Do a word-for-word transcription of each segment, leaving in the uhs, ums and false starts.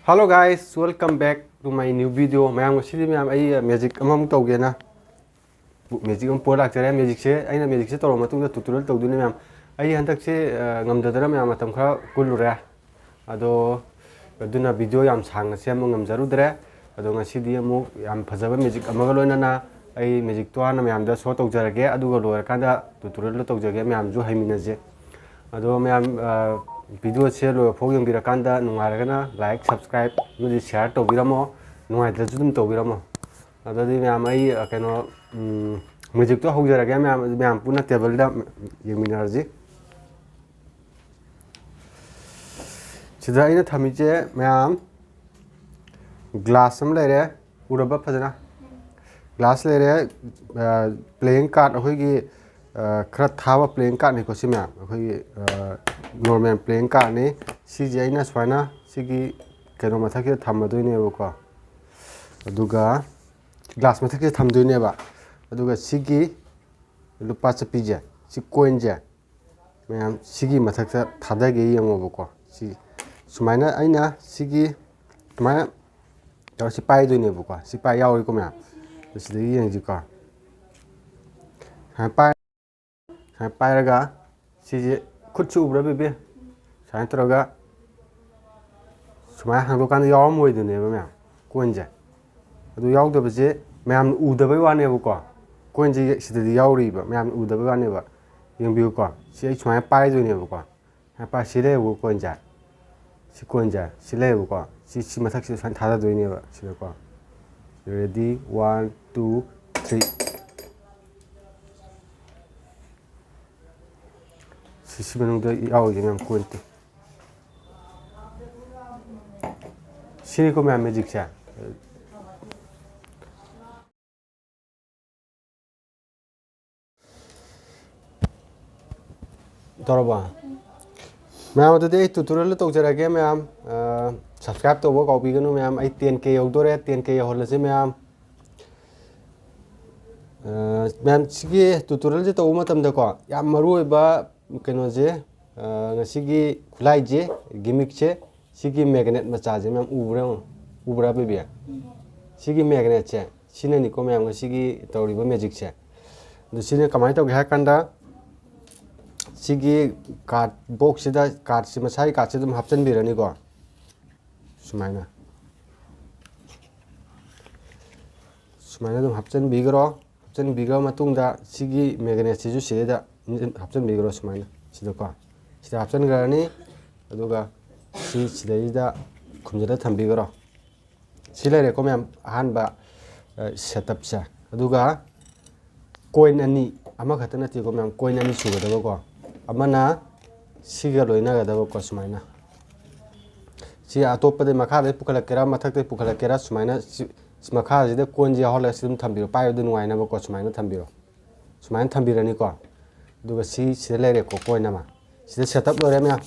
Hello guys, welcome back to my new video. ꯃꯌꯥꯝ, ꯉꯁꯤꯗꯤ ꯃꯌꯥꯝ ꯑꯩ ꯃꯦꯖꯤꯛ ꯑꯃꯃꯨꯛ ꯇꯧꯒꯦꯅ ꯃꯦꯖꯤꯛ ꯑꯃ ꯄꯨꯔ ꯂꯥꯛꯆꯔꯦ꯫ ꯃꯦꯖꯤꯛꯁꯦ ꯑꯩꯅ ꯃꯦꯖꯤꯛꯁꯦ ꯇꯧꯔ ꯃꯇꯨꯡꯗ ꯇ꯭ꯌꯨꯇꯣꯔꯤꯌꯦꯜ ꯇꯧꯗꯣꯏꯅꯦ ꯃꯌꯥꯝ꯫ ꯑꯩ ꯍꯟꯗꯛꯁꯦ ꯑ, ꯉꯝꯗꯗꯅ ꯃꯌꯥꯝ ꯃꯇꯝ ꯈꯔ ꯀꯨꯜꯂꯨꯔꯦ꯫ ꯑꯗꯣ ꯑꯗꯨꯅ ꯚꯤꯗꯤꯑꯣ ꯌꯥꯝ ꯁꯥꯡꯅ ꯁꯦꯝꯕ ꯉꯝꯖꯔꯨꯗ꯭ꯔꯦ꯫ ꯑꯗꯣ ꯉꯁꯤꯗꯤ ꯑꯃꯨꯛ ꯌꯥꯝ ꯐꯖꯕ ꯃꯦꯖꯤꯛ ꯑꯃꯒ ꯂꯣꯏꯅꯅ ꯑꯩ ꯃꯦꯖꯤꯛꯇꯣ ꯍꯥꯟꯅ ꯃꯌꯥꯝꯗ ꯁꯣ ꯇꯧꯖꯔꯒꯦ, ꯑꯗꯨꯒ ꯂꯣꯏꯔꯀꯥꯟꯗ ꯇ꯭ꯌꯨꯇꯣꯔꯤꯌꯦꯜꯗꯣ ꯇꯧꯖꯒꯦ, ꯃꯌꯥꯝꯁꯨ ꯍꯩꯃꯤꯟꯅꯁꯦ꯫ ꯑꯗꯣ ꯃꯌꯥꯝ ꯑ, ꯚꯤꯗꯤꯑꯣꯁꯦ ꯂꯣꯏꯕ ꯐꯥꯎ ꯌꯦꯡꯕꯤꯔꯀꯥꯟꯗ ꯅꯨꯡꯉꯥꯏꯔꯒꯅ ꯂꯥꯏꯛ, ꯁꯕꯁꯀ꯭ꯔꯥꯏꯕ ꯑꯃꯗꯤ ꯁꯤꯌꯥꯔ ꯇꯧꯕꯤꯔꯝꯃꯣ, ꯅꯨꯡꯉꯥꯏꯇ꯭ꯔꯁꯨ ꯑꯗꯨꯝ ꯇꯧꯕꯤꯔꯝꯃꯣ꯫ ꯑꯗꯨꯗꯤ ꯃꯌꯥꯝ ꯑꯩ ꯑ, ꯀꯩꯅꯣ ꯎꯝ, ꯃꯦꯖꯤꯛꯇꯣ ꯍꯧꯖꯔꯒꯦ꯫ ꯃꯌꯥꯝ ꯃꯌꯥꯝ ꯄꯨꯟꯅ ꯇꯦꯕꯜꯗ ꯌꯦꯡꯃꯤꯟꯅꯔꯁꯤ꯫ ꯁꯤꯗ ꯑꯩꯅ ꯊꯝꯃꯤꯁꯦ ꯃꯌꯥꯝ, ꯒ꯭ꯂꯥꯁ ꯑꯃ ꯂꯩꯔꯦ, ꯎꯔꯕ ꯐꯖꯅ? ꯒ꯭ꯂꯥꯁ ꯂꯩꯔꯦ, ꯄ꯭ꯂꯦꯌꯤꯡ ꯀꯥꯔꯗ ꯑꯩꯈꯣꯏꯒꯤ ꯑ, ꯈꯔ ꯊꯥꯕ ꯄ꯭ꯂꯦꯌꯤꯡ ꯀꯥꯔꯗꯅꯤꯀꯣ ꯁꯤ ꯃꯌꯥꯝ, ꯑꯩꯈꯣꯏꯒꯤ ꯅꯣꯔꯃꯦꯜ ꯄ꯭ꯂꯦꯌꯤꯡ ꯀꯥꯔꯗꯅꯤ꯫ ꯁꯤꯁꯦ ꯑꯩꯅ ꯁꯨꯃꯥꯏꯅ ꯁꯤꯒꯤ ꯀꯩꯅꯣ ꯃꯊꯛꯁꯤꯗ ꯊꯝꯃꯗꯣꯏꯅꯦꯕꯀꯣ꯫ ꯑꯗꯨꯒ ꯒ꯭ꯂꯥꯁ ꯃꯊꯛꯁꯤꯗ ꯊꯝꯗꯣꯏꯅꯦꯕ꯫ ꯑꯗꯨꯒ ꯁꯤꯒꯤ ꯂꯨꯄꯥ ꯆꯠꯄꯤꯁꯦ, ꯁꯤ ꯀꯣꯏꯟꯁꯦ ꯃꯌꯥꯝ ꯁꯤꯒꯤ ꯃꯊꯛꯇ ꯊꯥꯗꯒꯦ ꯌꯦꯡꯉꯣꯕꯀꯣ꯫ ꯁꯤ ꯁꯨꯃꯥꯏꯅ ꯑꯩꯅ ꯁꯤꯒꯤ ꯁꯨꯃꯥꯏꯅ ꯇꯧꯔ ꯁꯤ ꯄꯥꯏꯗꯣꯏꯅꯦꯕꯀꯣ꯫ ꯁꯤ ꯄꯥꯏ ꯌꯥꯎꯔꯤꯀꯣ ꯃꯌꯥꯝ꯫ ꯁꯤꯗꯒꯤ ꯌꯦꯡꯁꯤꯀꯣ꯫ ꯁꯨꯃꯥꯏꯅ ꯄꯥꯏ ꯁꯨꯃꯥꯏꯅ ꯄꯥꯏꯔꯒ ꯁꯤꯁꯦ, ꯈꯨꯠꯁꯨ ꯎꯕ꯭ꯔꯥ ꯕꯦꯕꯤ? ꯁꯨꯃꯥꯏꯅ ꯇꯧꯔꯒ ꯁꯨꯃꯥꯏꯅ ꯍꯥꯡꯗꯣꯛꯀꯥꯟꯗ ꯌꯥꯎꯔꯝꯃꯣꯏꯗꯣꯏꯅꯦꯕ ꯃꯌꯥꯝ, ꯀꯣꯏꯟꯁꯦ꯫ ꯑꯗꯨ ꯌꯥꯎꯗꯕꯁꯦ ꯃꯌꯥꯝꯅ ꯎꯗꯕꯩ ꯋꯥꯅꯦꯕꯀꯣ꯫ ꯀꯣꯏꯟꯁꯦ ꯁꯤꯗꯗꯤ ꯌꯥꯎꯔꯤꯕ, ꯃꯌꯥꯝꯅ ꯎꯗꯕꯩ ꯋꯥꯅꯦꯕ꯫ ꯌꯦꯡꯕꯤꯌꯨꯀꯣ, ꯁꯤ ꯑꯩ ꯁꯨꯃꯥꯏꯅ ꯄꯥꯏꯗꯣꯏꯅꯦꯕꯀꯣ꯫ ꯁꯨꯃꯥꯏꯅ ꯄꯥꯏ-, ꯁꯤ ꯂꯩꯌꯦꯕꯀꯣ ꯀꯣꯏꯟꯁꯦ꯫ ꯁꯤ ꯀꯣꯏꯟꯁꯦ ꯁꯤ ꯂꯩꯌꯦꯕꯀꯣ꯫ ꯁꯤ, ꯁꯤ ꯃꯊꯛꯁꯤꯗ ꯁꯨꯃꯥꯏꯅ ꯊꯥꯗꯗꯣꯏꯅꯦꯕ ꯁꯤꯗꯀꯣ꯫ Ready, one, two, three꯫ ꯁꯤ, ꯁꯤ ꯃꯅꯨꯡꯗ ꯌꯥꯎꯔꯤꯁꯦ ꯃꯌꯥꯝ ꯀꯣꯏꯟ ꯇꯨ꯫ ꯁꯤꯅꯤꯀꯣ ꯃꯌꯥꯝ ꯃꯦꯖꯤꯛꯁꯦ꯫ ꯇꯧꯔꯕꯣ? ꯃꯌꯥꯝ, ꯑꯗꯨꯗꯤ ꯑꯩ ꯇ꯭ꯌꯨꯇꯣꯔꯤꯌꯦꯜ ꯇꯧꯖꯔꯒꯦ ꯃꯌꯥꯝ꯫ ꯑ, ꯁꯕꯁꯀ꯭ꯔꯥꯏꯕ ꯇꯧꯕ ꯀꯥꯎꯕꯤꯒꯅꯨ ꯃꯌꯥꯝ꯫ ꯑꯩ ꯇꯦꯟ ꯀꯦ ꯌꯧꯗꯣꯔꯦ, ꯇꯦꯟ ꯀꯦ ꯌꯧꯍꯜꯂꯁꯤ ꯃꯌꯥꯝ꯫ ꯑ, ꯃꯌꯥꯝ, ꯁꯤꯒꯤ ꯇ꯭ꯌꯨꯇꯣꯔꯤꯌꯦꯜꯁꯦ ꯇꯧꯕ ꯃꯇꯝꯗꯀꯣ, ꯌꯥꯝ ꯃꯔꯨ ꯑꯣꯏꯕ ꯀꯩꯅꯣꯁꯦ, ꯑ, ꯉꯁꯤꯒꯤ ꯈꯨꯠꯂꯥꯏꯁꯦ, ꯒꯤꯃꯤꯛꯁꯦ, ꯁꯤꯒꯤ ꯃꯦꯒꯅꯦꯠ ꯃꯆꯥꯁꯦ ꯃꯌꯥꯝ ꯎꯕ꯭ꯔꯥ ꯌꯦꯡꯉꯣ꯫ ꯎꯕ꯭ꯔꯥ, ꯕꯦꯕꯤ? ꯁꯤꯒꯤ ꯃꯦꯒꯅꯦꯠꯁꯦ ꯁꯤꯅꯅꯤꯀꯣ ꯃꯌꯥꯝ ꯉꯁꯤꯒꯤ ꯇꯧꯔꯤꯕ ꯃꯦꯖꯤꯛꯁꯦ꯫ ꯑꯗꯨ ꯁꯤꯅ ꯀꯃꯥꯏꯅ ꯇꯧꯒꯦ ꯍꯥꯏ ꯀꯥꯟꯗ, ꯁꯤꯒꯤ ꯀꯥꯔꯠ ꯕꯣꯛꯁꯁꯤꯗ ꯀꯥꯔꯠꯁꯤ, ꯃꯁꯥꯒꯤ ꯀꯥꯔꯠꯁꯤ ꯑꯗꯨꯝ ꯍꯥꯞꯆꯤꯟꯕꯤꯔꯅꯤꯀꯣ꯫ ꯁꯨꯃꯥꯏꯅ, ꯁꯨꯃꯥꯏꯅ ꯑꯗꯨꯝ ꯍꯥꯞꯆꯤꯟꯕꯤꯈ꯭ꯔꯣ꯫ ꯍꯥꯞꯆꯤꯟꯕꯤꯈ꯭ꯔ ꯃꯇꯨꯡꯗ ꯁꯤꯒꯤ ꯃꯦꯒꯅꯦꯠꯁꯤꯁꯨ ꯁꯤꯗꯩꯗ ꯍꯥꯞꯆꯤꯟꯕꯤꯈ꯭ꯔꯣ꯫ ꯁꯨꯃꯥꯏꯅ ꯁꯤꯗꯀꯣ, ꯁꯤꯗ ꯍꯥꯞꯆꯤꯟꯈ꯭ꯔꯅꯤ꯫ ꯑꯗꯨꯒ ꯁꯤ ꯁꯤꯗꯩꯗ ꯈꯨꯝꯖꯤꯜꯂ ꯊꯝꯕꯤꯈ꯭ꯔꯣ꯫ ꯁꯤ ꯂꯩꯔꯦꯀꯣ ꯃꯌꯥꯝ, ꯑꯍꯥꯟꯕ ꯁꯦꯠꯑꯞꯁꯦ꯫ ꯑꯗꯨꯒ ꯀꯣꯏꯟ ꯑꯅꯤ, ꯑꯃꯈꯛꯇ ꯅꯠꯇꯦꯀꯣ ꯃꯌꯥꯝ, ꯀꯣꯏꯟ ꯑꯅꯤ ꯁꯨꯒꯗꯕꯀꯣ꯫ ꯑꯃꯅ ꯁꯤꯒ ꯂꯣꯏꯅꯒꯗꯕꯀꯣ, ꯁꯨꯃꯥꯏꯅ꯫ ꯁꯤ ꯑꯇꯣꯞꯄꯗꯩ, ꯃꯈꯥꯗꯩ ꯄꯨꯈꯠꯂꯛꯀꯦꯔꯥ, ꯃꯊꯛꯇꯩ ꯄꯨꯈꯠꯂꯛꯀꯦꯔꯥ, ꯁꯨꯃꯥꯏꯅ ꯁꯤ, ꯁꯤ ꯃꯈꯥꯁꯤꯗ ꯀꯣꯏꯟꯁꯦ ꯌꯥꯎꯍꯜꯂꯒ ꯁꯤ ꯑꯗꯨꯝ ꯊꯝꯕꯤꯔꯣ, ꯄꯥꯏꯕꯗ ꯅꯨꯡꯉꯥꯏꯅꯕꯀꯣ, ꯁꯨꯃꯥꯏꯅ ꯊꯝꯕꯤꯔꯣ꯫ ꯁꯨꯃꯥꯏꯅ ꯊꯝꯕꯤꯔꯅꯤꯀꯣ꯫ ꯑꯗꯨꯒ ꯁꯤ ꯁꯤꯗ ꯂꯩꯔꯦꯀꯣ, ꯀꯣꯏꯟ ꯑꯃ꯫ ꯁꯤꯗ ꯁꯦꯠꯑꯞ ꯂꯣꯏꯔꯦ ꯃꯌꯥꯝ꯫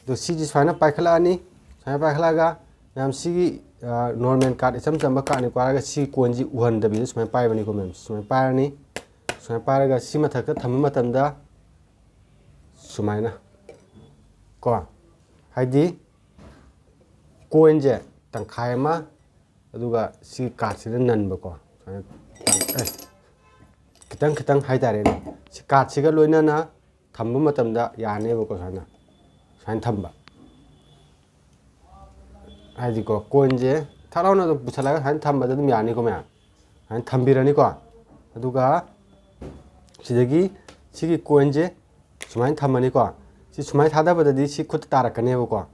ꯑꯗꯣ ꯁꯤꯁꯦ ꯁꯨꯃꯥꯏꯅ ꯄꯥꯏꯈꯠꯂꯛꯑꯅꯤ, ꯁꯨꯃꯥꯏꯅ ꯄꯥꯏꯈꯠꯂꯛꯑꯒ ꯃꯌꯥꯝ ꯁꯤꯒꯤ, ꯑ, ꯅꯣꯔꯃꯦꯜ ꯀꯥꯔꯠ, ꯏꯆꯝ ꯆꯝꯕ ꯀꯥꯔꯠꯅꯤ ꯄꯥꯏꯔꯒ ꯁꯤ ꯀꯣꯏꯟꯁꯤ ꯎꯍꯟꯗꯕꯤꯗ ꯁꯨꯃꯥꯏꯅ ꯄꯥꯏꯕꯅꯤꯀꯣ ꯃꯌꯥꯝ꯫ ꯁꯨꯃꯥꯏꯅ ꯄꯥꯏꯔꯅꯤ꯫ ꯁꯨꯃꯥꯏꯅ ꯄꯥꯏꯔꯒ ꯁꯤ ꯃꯊꯛꯇ ꯊꯝꯕ ꯃꯇꯝꯗ ꯁꯨꯃꯥꯏꯅ ꯀꯣ, ꯍꯥꯏꯗꯤ ꯀꯣꯏꯟꯁꯦ ꯇꯪꯈꯥꯏ ꯑꯃ, ꯑꯗꯨꯒ ꯁꯤ ꯀꯥꯔꯠꯁꯤꯗ ꯅꯟꯕꯀꯣ꯫ ꯁꯨꯃꯥꯏꯅ, ꯑꯦ, ꯈꯤꯇꯪ ꯈꯤꯇꯪ ꯍꯥꯏꯇꯥꯔꯦꯅꯦ꯫ ꯁꯤ ꯀꯥꯔꯠꯁꯤꯒ ꯂꯣꯏꯅꯅ ꯊꯝꯕ ꯃꯇꯝꯗ ꯌꯥꯅꯦꯕꯀꯣ, ꯁꯨꯃꯥꯏꯅ, ꯁꯨꯃꯥꯏꯅ ꯊꯝꯕ꯫ ꯍꯥꯏꯗꯤꯀꯣ, ꯀꯣꯏꯟꯁꯦ ꯊꯠ ꯂꯥꯎꯅ ꯑꯗꯨꯝ ꯄꯨꯁꯜꯂꯒ ꯁꯨꯃꯥꯏꯅ ꯊꯝꯕꯗ ꯑꯗꯨꯝ ꯌꯥꯅꯤꯀꯣ ꯃꯌꯥꯝ꯫ ꯁꯨꯃꯥꯏꯅ ꯊꯝꯕꯤꯔꯅꯤꯀꯣ꯫ ꯑꯗꯨꯒ ꯁꯤꯗꯒꯤ ꯁꯤꯒꯤ ꯀꯣꯏꯟꯁꯦ ꯁꯨꯃꯥꯏꯅ ꯊꯝꯃꯅꯤꯀꯣ꯫ ꯁꯤ ꯁꯨꯃꯥꯏꯅ ꯊꯥꯗꯕꯗꯗꯤ ꯁꯤ ꯈꯨꯠꯇ ꯇꯥꯔꯛꯀꯅꯦꯕꯀꯣ꯫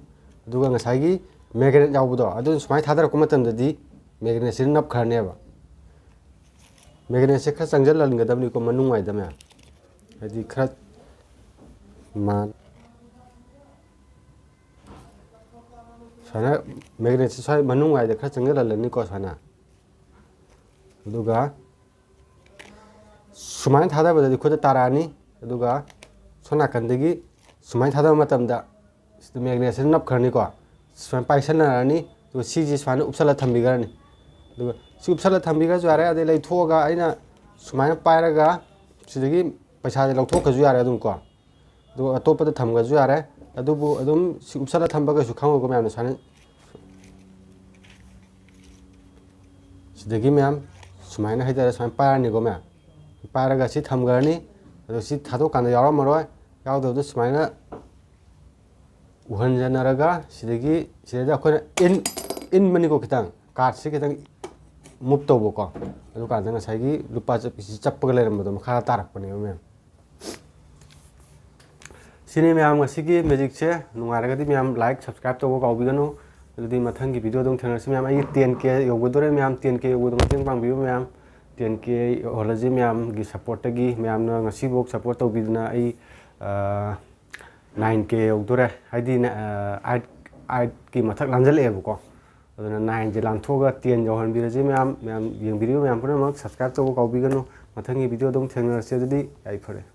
ꯑꯗꯨꯒ ꯉꯁꯥꯏꯒꯤ ꯃꯦꯒꯅꯦꯠ ꯌꯥꯎꯕꯗꯣ, ꯑꯗꯨ ꯁꯨꯃꯥꯏꯅ ꯊꯥꯗꯔꯛꯄ ꯃꯇꯝꯗꯗꯤ ꯃꯦꯒꯅꯦꯠꯁꯤꯅ ꯅꯞꯈ꯭ꯔꯅꯦꯕ꯫ ꯃꯦꯒꯅꯦꯠꯁꯦ ꯈꯔ ꯆꯪꯁꯤꯜꯍꯟꯒꯗꯕꯅꯤꯀꯣ ꯃꯅꯨꯡ ꯋꯥꯏꯗ ꯃꯌꯥꯝ꯫ ꯍꯥꯏꯗꯤ ꯈꯔ ꯃꯥ-, ꯁꯨꯃꯥꯏꯅ ꯃꯦꯒꯅꯦꯠꯁꯦ ꯁ꯭ꯋꯥꯏ ꯃꯅꯨꯡ ꯋꯥꯏꯗ ꯈꯔ ꯆꯪꯁꯤꯜꯍꯜꯂꯅꯤꯀꯣ ꯁꯨꯃꯥꯏꯅ꯫ ꯑꯗꯨꯒ ꯁꯨꯃꯥꯏꯅ ꯊꯥꯗꯕꯗꯗꯤ ꯈꯨꯠꯇ ꯇꯥꯔꯛꯑꯅꯤ꯫ ꯑꯗꯨꯒ ꯁꯣꯝ ꯅꯥꯀꯟꯗꯒꯤ ꯁꯨꯃꯥꯏꯅ ꯊꯥꯗꯕ ꯃꯇꯝꯗ ꯁꯤꯗ ꯃꯦꯒꯅꯦꯠꯁꯤꯅ ꯅꯞꯈ꯭ꯔꯅꯤꯀꯣ꯫ ꯁꯨꯃꯥꯏꯅ ꯄꯥꯏꯁꯟꯅꯔꯅꯤ꯫ ꯑꯗꯨꯒ ꯁꯤꯁꯤ ꯁꯨꯃꯥꯏꯅ ꯎꯞꯁꯜꯂ ꯊꯝꯕꯤꯈ꯭ꯔꯅꯤ꯫ ꯑꯗꯨꯒ ꯁꯤ ꯎꯞꯁꯜꯂ ꯊꯝꯕꯤꯈ꯭ꯔꯁꯨ ꯌꯥꯔꯦ꯫ ꯑꯗꯩ ꯂꯩꯊꯣꯛꯑꯒ ꯑꯩꯅ ꯁꯨꯃꯥꯏꯅ ꯄꯥꯏꯔꯒ ꯁꯤꯗꯒꯤ ꯄꯩꯁꯥꯁꯦ ꯂꯧꯊꯣꯛꯈ꯭ꯔꯁꯨ ꯌꯥꯔꯦ ꯑꯗꯨꯝ ꯀꯣ꯫ ꯑꯗꯨꯒ ꯑꯇꯣꯞꯄꯗ ꯊꯝꯈ꯭ꯔꯁꯨ ꯌꯥꯔꯦ꯫ ꯑꯗꯨꯕꯨ ꯑꯗꯨꯝ ꯁꯤ ꯎꯞꯁꯜꯂ ꯊꯝꯕ ꯀꯩꯁꯨ ꯈꯪꯉꯣꯏꯀꯣ ꯃꯌꯥꯝꯅ ꯁꯨꯃꯥꯏꯅ꯫ ꯁꯤꯗꯒꯤ ꯃꯌꯥꯝ ꯁꯨꯃꯥꯏꯅ ꯍꯥꯏꯇꯥꯔꯦ, ꯁꯨꯃꯥꯏꯅ ꯄꯥꯏꯔꯅꯤꯀꯣ ꯃꯌꯥꯝ꯫ ꯄꯥꯏꯔꯒ ꯁꯤ ꯊꯝꯈ꯭ꯔꯅꯤ꯫ ꯑꯗꯣ ꯁꯤ ꯊꯥꯗꯣꯛꯀꯥꯟꯗ ꯌꯥꯎꯔꯝꯃꯔꯣꯏ꯫ ꯌꯥꯎꯗꯕꯗꯣ ꯁꯨꯃꯥꯏꯅ ꯎꯍꯟꯖꯅꯔꯒ ꯁꯤꯗꯒꯤ, ꯁꯤꯗꯩꯗ ꯑꯩꯈꯣꯏꯅ ꯏꯟ-, ꯏꯟꯕꯅꯤꯀꯣ ꯈꯤꯇꯪ꯫ ꯀꯥꯔꯠꯁꯦ ꯈꯤꯇꯪ move ꯇꯧꯕꯀꯣ꯫ ꯑꯗꯨꯀꯥꯟꯗ ꯉꯁꯥꯏꯒꯤ ꯂꯨꯄꯥ ꯆꯠꯄꯤꯁꯤ ꯆꯞꯄꯒ ꯂꯩꯔꯝꯕꯗꯣ ꯃꯈꯥꯗ ꯇꯥꯔꯛꯄꯅꯦꯕ ꯃꯌꯥꯝ꯫ ꯁꯤꯅꯤ ꯃꯌꯥꯝ ꯉꯁꯤꯒꯤ magicꯁꯦ꯫ ꯅꯨꯡꯉꯥꯏꯔꯒꯗꯤ ꯃꯌꯥꯝ like, subscribe ꯇꯧꯕ ꯀꯥꯎꯕꯤꯒꯅꯨ꯫ ꯑꯗꯨꯗꯤ ꯃꯊꯪꯒꯤ videoꯗ ꯑꯃꯨꯛ ꯊꯦꯡꯅꯔꯁꯤ ꯃꯌꯥꯝ꯫ ꯑꯩꯒꯤ ten K ꯌꯧꯒꯗꯣꯔꯦ ꯃꯌꯥꯝ, ten K ꯌꯧꯕꯗꯣ ꯃꯇꯦꯡ ꯄꯥꯡꯕꯤꯌꯨ ꯃꯌꯥꯝ꯫ Ten K ꯌꯧꯍꯜꯂꯁꯤ ꯃꯌꯥꯝꯒꯤ supportꯇꯒꯤ꯫ ꯃꯌꯥꯝꯅ ꯉꯁꯤꯐꯥꯎ support ꯇꯧꯕꯤꯗꯨꯅ ꯑꯩ, ꯑ, nine K ꯌꯧꯗꯣꯔꯦ꯫ ꯍꯥꯏꯗꯤ, ꯑ, eight, eightꯀꯤ ꯃꯊꯛ ꯂꯥꯟꯖꯜꯂꯛꯑꯦꯕꯀꯣ꯫ ꯑꯗꯨꯅ nineꯁꯦ ꯂꯥꯟꯊꯣꯛꯑꯒ ten ꯌꯧꯍꯟꯕꯤꯔꯁꯤ ꯃꯌꯥꯝ꯫ ꯃꯌꯥꯝ ꯌꯦꯡꯕꯤꯔꯤꯕ ꯃꯌꯥꯝ ꯄꯨꯝꯅꯃꯛ subscribe ꯇꯧꯕ ꯀꯥꯎꯕꯤꯒꯅꯨ꯫ ꯃꯊꯪꯒꯤ videoꯗ ꯑꯃꯨꯛ ꯊꯦꯡꯅꯔꯁꯤ꯫ ꯑꯗꯨꯗꯤ ꯌꯥꯏꯐꯔꯦ꯫